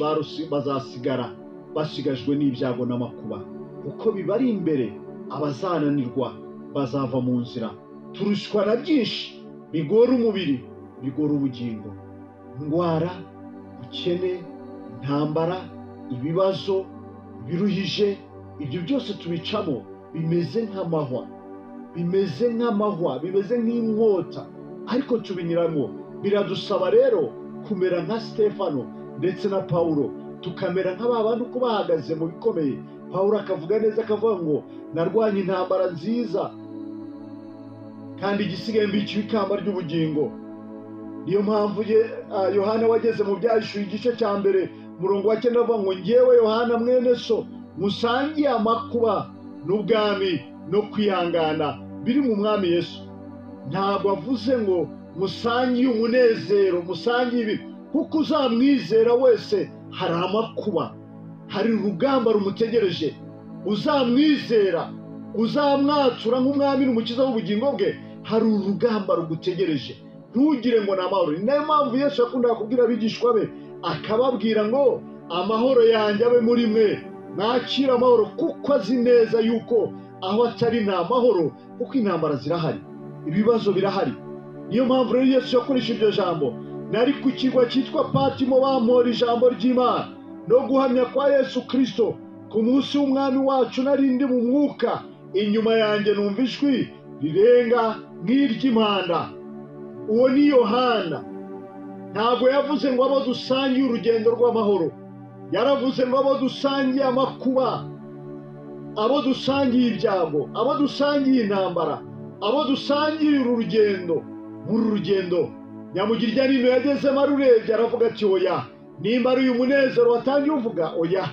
bazasigara basigajwe n'ibyago n'amakuba, kuko bibari imbere. Abazananirwa bazava mu nzira. Turushywa na byinshi bigora umubiri, bigora ubugingo, indwara, ubukene, intambara, ibibazo biruhije, ibyo byose tubicamo bimeze nk'amahwa, bimeze nk'amahwa, bimeze nk'inkota, ariko tubinyuramo. Biradusaba rero kumera nka Stefano ndetse na Paulo, tukamera nk'aba bantu uko bahagaze mu bikomeye. Paulo akavuga neza, akavuga ngo narwanye intambara nziza, kandi igisigaye mbikiwe ikamba ry'ubugingo. Niyo mpamvu Yohana wageze mu Byahishuwe igice cya 1 umurongo wa 9 avuga ngo ngewe Yohana mwene so musangiye amakuba n'ubwami no kwihangana biri mu Mwami Yesu. Ntabwo avuze ngo musangiye umunezero, musangiye ibi, kuko uzamwizera wese hari amakuba, hari urugamba rumutegereje. Uzamwizera, uzamwatura nk'umwami n'umukiza w'ubugingo bwe, hari urugamba rugutegereje. Ntugire ngo ni amahoro. Ni nayo mpamvu Yesu yakundaga kubwira abigishwa be, akababwira ngo amahoro yanjye abe muri mwe, mwakire amahoro, kuko azi neza yuko aho atari nta mahoro, kuko intambara zirahari, ibibazo birahari. Niyo mpamvu rero Yesu yakoresha iryo jambo. Nari ku kirwa cyitwa Patimo bampora ijambo ry'Imana no guhamya kwa Yesu Kristo. Ku munsi w'Umwami wacu nari ndi mu mwuka, inyuma yanjye numva ijwi rirenga nk'iry'impanda. Uwo ni Yohana. Ntabwo yavuze ngo abo dusangiye urugendo rw'amahoro, yaravuze ngo abo dusangiye amakuba, abo dusangiye ibyago, abo dusangiye intambara, abo dusangiye uru rugendo. Muri uru rugendo nyamugirya nino yagezemo arurebye aravuga ati oya, nimba ari uyu munezero watangiye uvuga oya.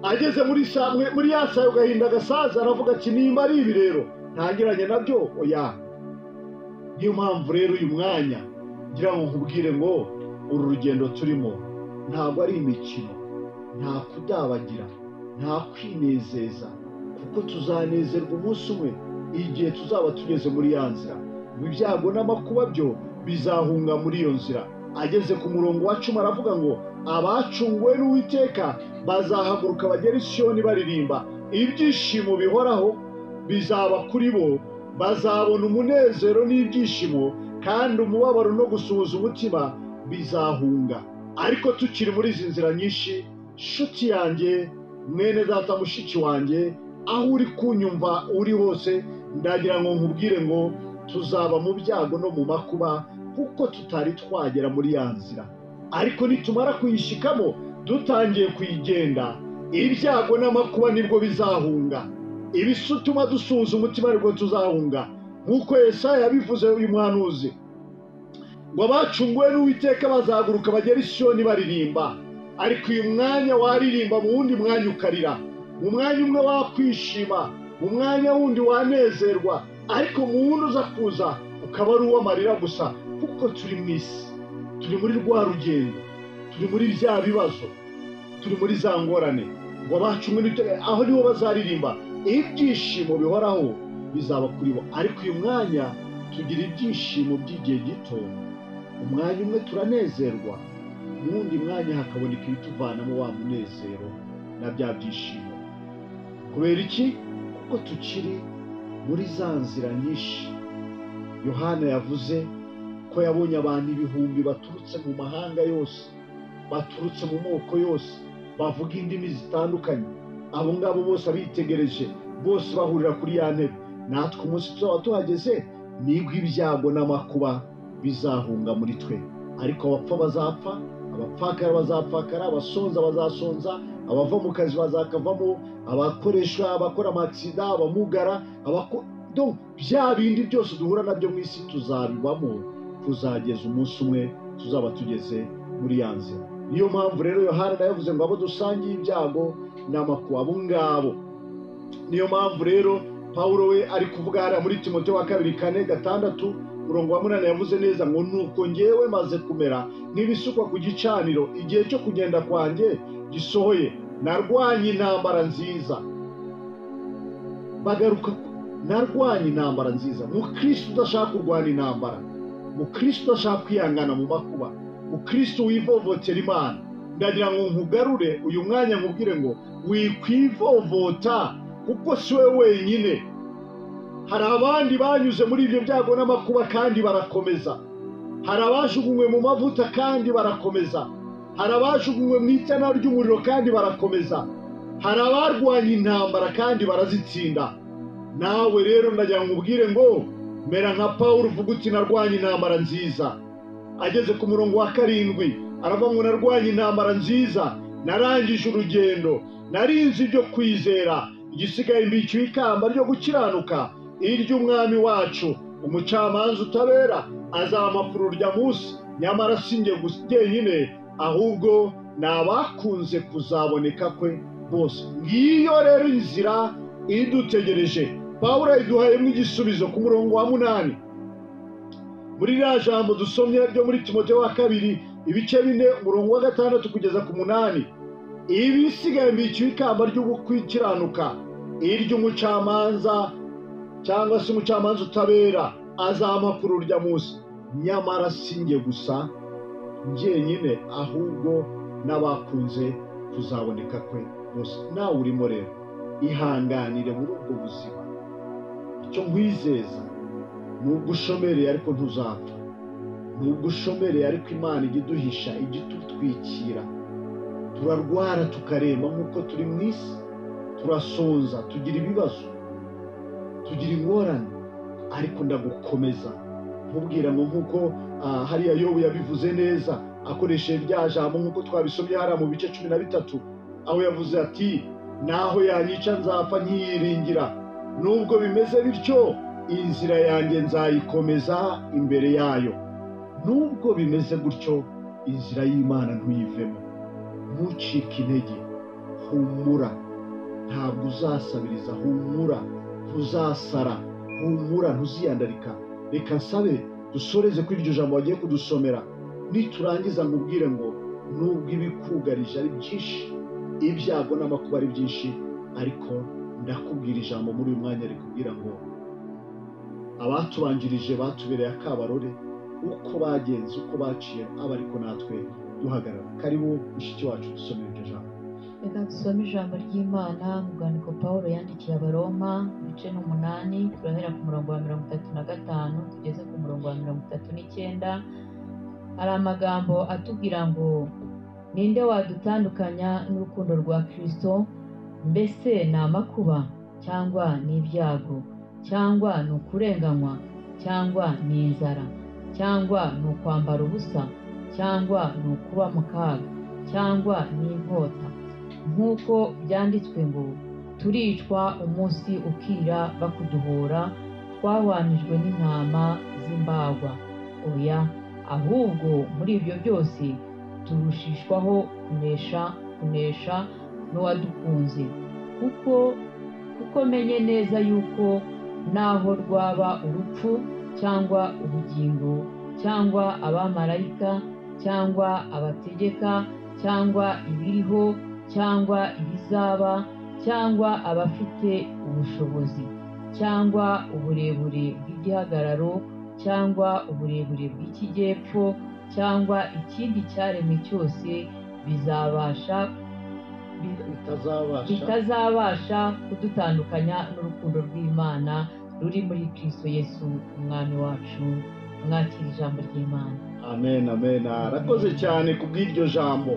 Ageze muri ya sayo gahinda gasaza aravuga ati nimba ari ibi rero ntangiranye nabyo oya. Niyo mpamvu rero uyu mwanya ngira ngo nkubwire ngo uru rugendo turimo ntabwo ari imikino, nta kudabagira, nta kwinezeza, kuko tuzanezerwa umunsi umwe igihe tuzaba tugeze muri ya nzira. Ibyago n'amakuba byo bizahunga muri iyo nzira. Ageze ku murongo wa 10 aravuga ngo abacunguwe n'Uwiteka bazahaguruka bagere i Siyoni baririmba, ibyishimo bihoraho bizaba kuri bo, bazabona umunezero n'ibyishimo, kandi umubabaro no gusuhuza umutima bizahunga. Ariko tukiri muri izi nzira nyinshi, nshuti yanjye, mwene data, mushiki wanjye, aho uri kunyumva uri hose, ndagira ngo nkubwire ngo tuzaba mu byago no mu makuba, kuko tutari twagera muri ya nzira. Ariko nitumara kuyishikamo, dutangiye kuyigenda, ibyago n'amakuba nibwo bizahunga, ibisutuma dusuhuza umutima nibwo tuzahunga. Nk'uko Yesaya yabivuze uyu muhanuzi ngo abacunguwe n'Uwiteka bazahaguruka bagere i Siyoni baririmba. Ariko uyu mwanya waririmba, mu wundi mwanya ukarira, mu mwanya umwe wakwishima, mu mwanya wundi wanezerwa, ariko mu wundi uza kuza ukaba ari uw'amarira gusa. Kuko turi mu isi, turi muri rwa rugendo, turi muri bya bibazo, turi muri za ngorane. Ngo abacumwe aho niho bazaririmba, ibyishimo bihoraho bizaba kuri bo. Ariko uyu mwanya tugira ibyishimo by'igihe gito, umwanya umwe turanezerwa, mu wundi mwanya hakaboneka ibituvanamo wa munezero na bya byishimo. Kubera iki? Kuko tukiri muri za nzira nyinshi. Yohana yavuze ko yabonye abantu ibihumbi baturutse mu mahanga yose, baturutse mu moko yose, bavuga indimi zitandukanye. Abo ngabo bose abitegereje, bose bahurira kuri ya ntebe. Natwe umunsi tuzaba tuhageze, nibwo ibyago n'amakuba bizahunga muri twe. Ariko abapfa bazapfa, abapfakara bazapfakara, abasonza bazasonza, abava mu kazi bazakavamo, abakoresha, abakora amaksida, abamugara, bya bindi byose duhura nabyo mu isi tuzabibamo kuzageza umunsi umwe tuzaba tugeze muri ya nzira. Niyo mpamvu rero Yohana nawe yavuze ngo abo dusangiye ibyago n'amakuba, abo ngabo. Niyo mpamvu rero Pawulo we ari kuvuga hariya muri Timoteyo wa kabiri 4:6 umurongo wa 8, yavuze neza ngo nuko ngewe maze kumera nk'ibisukwa ku gicaniro, igihe cyo kugenda kwanjye gisohoye, narwanye intambara nziza. Bagaruka, narwanye intambara nziza. Mukristo udashaka kurwana intambara, mukristo udashaka kwihangana mu makuba, mukristo wivovotera Imana, ndagira ngo nkugarure uyu mwanya nkubwire ngo wikwivovota, kuko si we wenyine. Hari abandi banyuze muri ibyo byago n'amakuba kandi barakomeza. Hari abajugunywe mu mavuta kandi barakomeza. Hari abajugunywe mu itana ry'umuriro kandi barakomeza. Hari abarwanya intambara kandi barazitsinda. Nawe rero ndagira ngo ubwire ngo mera nka Pawulo, uvuga uti narwanye intambara nziza. Ageze ku murongo wa 7 aravuga ngo narwanye intambara nziza, narangije urugendo, narinze ibyo kwizera, igisigaye mbikiwe ikamba ryo gukiranuka, iry'umwami wacu umucamanza utabera azampa kuri urya munsi. Nyamara si njye jyenyine, ahubwo ni abakunze kuzaboneka kwe bose. Ngiyo rero inzira idutegereje. Pawulo yaduhayemo igisubizo ku murongo wa 8 muri ririya jambo dusomye ryo muri Timoteyo wa kabiri ibice 4 umurongo wa 6 kugeza ku 8. Ibisigaye mbikiwe ikamba ry'ugukiranuka, iry'umucamanza cyangwa se umucamanza utabera azampa kuri urya munsi. Nyamara si njye gusa njyenyine, ahubwo n'abakunze kuzaboneka kwe bose. Nawe urimo rero ihanganire muri ubwo buzima. Icyo nkwizeza, nubwo ushomereye ariko ntuzapfa, nubwo ushomereye ariko Imana ijya iduhisha, ijya itutwikira. Turarwara tukaremba nk'uko turi mu isi, turasonza, tugira ibibazo, tugira ingorane, ariko ndagukomeza nkubwira ngo nk'uko hariya Yobu yabivuze neza akoresheje rya jambo nk'uko twabisomye hariya mu bice 13, aho yavuze ati naho yanyica nzapfa nkiyiringira, nubwo bimeze bityo inzira yanjye nzayikomeza imbere yayo. Nubwo bimeze gutyo inzira y'Imana ntuyivemo, ntucike intege, humura, ntabwo uzasabiriza, humura, ntuzasara, humura, ntuziyandarika. Reka nsabe dusoreze kuri iryo jambo wagiye kudusomera, niturangiza nkubwire ngo nubwo ibikugarije ari byinshi, ibyago n'amakuba ari byinshi, ariko ndakubwira ijambo muri uyu mwanya rikubwira ngo abatubanjirije batubereye akabarore, uko bagenze, uko baciye, aba ariko natwe duhagarara. Karibu mushiki wacu dusomere iryo jambo. Reka dusome ijambo ry'Imana mu rwandiko Pawulo yandikiye Abaroma ibice 8, turahera ku murongo wa 35 tugeze ku murongo wa 39. Hari amagambo atubwira ngo ninde wadutandukanya n'urukundo rwa Kristo? Mbese ni amakuba, cyangwa ni ibyago, cyangwa ni ukurenganywa, cyangwa ni inzara, cyangwa ni ukwambara ubusa, cyangwa ni ukuba mu kaga, cyangwa ni inkota? Nk'uko byanditswe ngo turicwa umunsi ukira bakuduhora, twahwanijwe n'intama z'imbagwa. Oya, ahubwo muri ibyo byose turushishwaho kunesha n'uwadukunze. Kuko menye neza yuko naho rwaba urupfu cyangwa ubugingo cyangwa abamarayika cyangwa abategeka cyangwa ibiriho cyangwa ibizaba cyangwa abafite ubushobozi cyangwa uburebure bw'igihagararo cyangwa uburebure bw'ikijyepfo cyangwa ikindi cyaremwe cyose bitazabasha kudutandukanya n'urukundo rw'Imana ruri muri Kristo Yesu umwami wacu. Mwakira ijambo ry'Imana. Amen, amen. Arakoze cyane kubw'iryo jambo.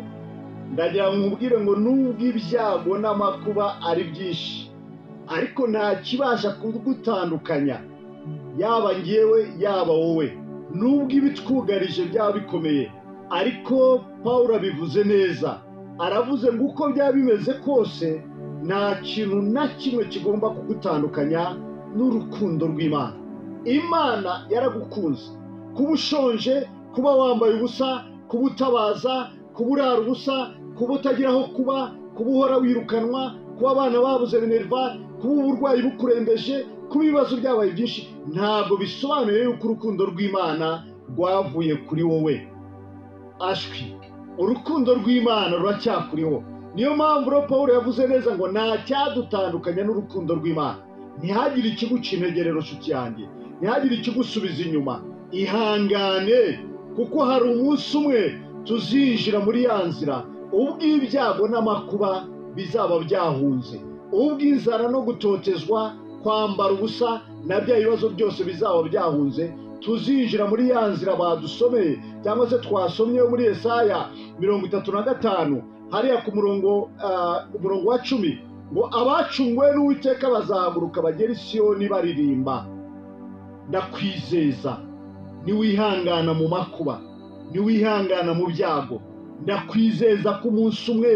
Ndagira ngo nkubwire ngo nubwo ibyago n'amakuba ari byinshi, ariko nta kibasha kugutandukanya, yaba ngewe yaba wowe. Nubwo ibitwugarije byaba bikomeye, ariko Pawulo abivuze neza, aravuze ngo uko byaba bimeze kose nta kintu na kimwe kigomba kugutandukanya n'urukundo rw'Imana. Imana yaragukunze. Kuba ushonje, kuba wambaye ubusa, kuba utabaza, kuba urara ubusa, kuba utagira aho kuba, kuba uhora wirukanwa, kuba abana babuze minerva, kuba uburwayi bukurembeje, kuba ibibazo byabaye byinshi, ntabwo bisobanuye yuko urukundo rw'Imana rwavuye kuri wowe. Ashwi, urukundo rw'Imana ruracyakuriho. Niyo mpamvu rero Pawulo yavuze neza ngo nta cyadutandukanya n'urukundo rw'Imana. Ntihagire ikiguca intege rero nshuti yanjye, ntihagire ikigusubiza inyuma. Ihangane, kuko hari umunsi umwe tuzinjira muri ya nzira ubwo ibyago n'amakuba bizaba byahunze, ubwo inzara no gutotezwa, kwambara ubusa na bya bibazo byose bizaba byahunze. Tuzinjira muri ya nzira badusomeye cyangwa se twasomye muri Yesaya 35 hariya ku murongo wa 10 ngo abacunguwe n'Uwiteka bazahaguruka bagere i Siyoni baririmba. Ndakwizeza niwihangana mu makuba, niwihangana mu byago, ndakwizeza ko umunsi umwe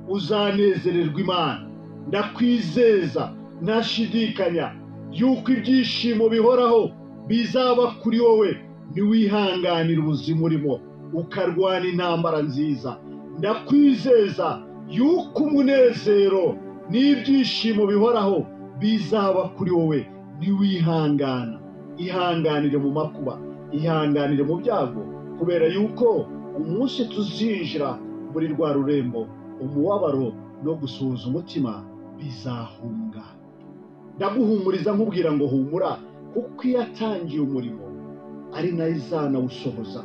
uzanezererwa Imana. Ndakwizeza ntashidikanya yuko ibyishimo bihoraho bizaba kuri wowe niwihanganira ubuzima urimo, ukarwana intambara nziza. Ndakwizeza yuko umunezero n'ibyishimo bihoraho bizaba kuri wowe niwihangana. Ihanganire mu makuba, ihanganire mu byago, kubera yuko umunsi tuzinjira muri rwa rurembo, umubabaro no gusuhuza umutima bizahunga. Ndaguhumuriza nkubwira ngo humura, kuko iyo atangiye umurimo ari nayo izanawusohoza.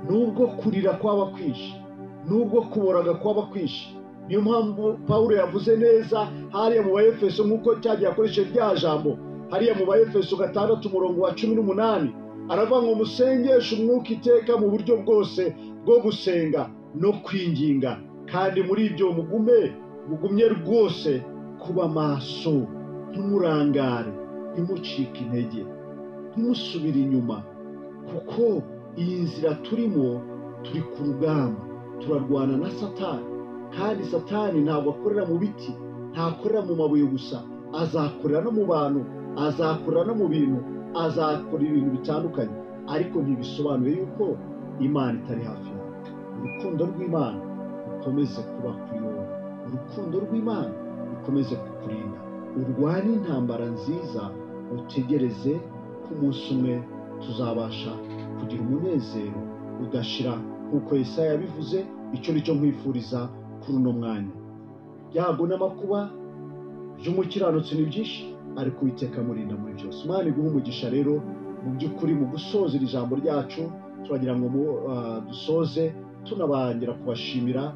Nubwo kurira kwaba kwinshi, nubwo kuboraga kwaba kwinshi. Niyo mpamvu Pawulo yavuze neza hariya mu Baefeso, nk'uko cyagiye akoresheje rya jambo hariya mu Baefeso 6 umurongo wa 18, aravuga ngo musengeshe umwuka iteka mu buryo bwose bwo gusenga no kwinginga, kandi muri ibyo mugumye rwose kuba maso, ntimurangare, ntimucike intege, ntimusubire inyuma, kuko iyi nzira turimo turi ku rugamba, turarwana na Satani. Kandi Satani ntabwo akorera mu biti, ntakorera mu mabuye gusa, azakorera no mu bantu, azakorera no mu bintu, azakora ibintu bitandukanye, ariko ntibisobanuye yuko Imana itari hafi yawe. Urukundo rw'Imana rukomeze kuba kuri wowe, urukundo rw'Imana rukomeze kukurinda, urwane intambara nziza, utegereze ko umunsi umwe tuzabasha kugira umunezero udashira, nk'uko Yesaya yabivuze. Icyo nicyo nkwifuriza kuri uno mwanya. Ibyago n'amakuba by'umukiranutsi ni byinshi, ariko Uwiteka amurinda muri byose. Imana iguhe umugisha rero. Mu by'ukuri mu gusoza iri jambo ryacu, turagira ngo dusoze tunabangira kubashimira.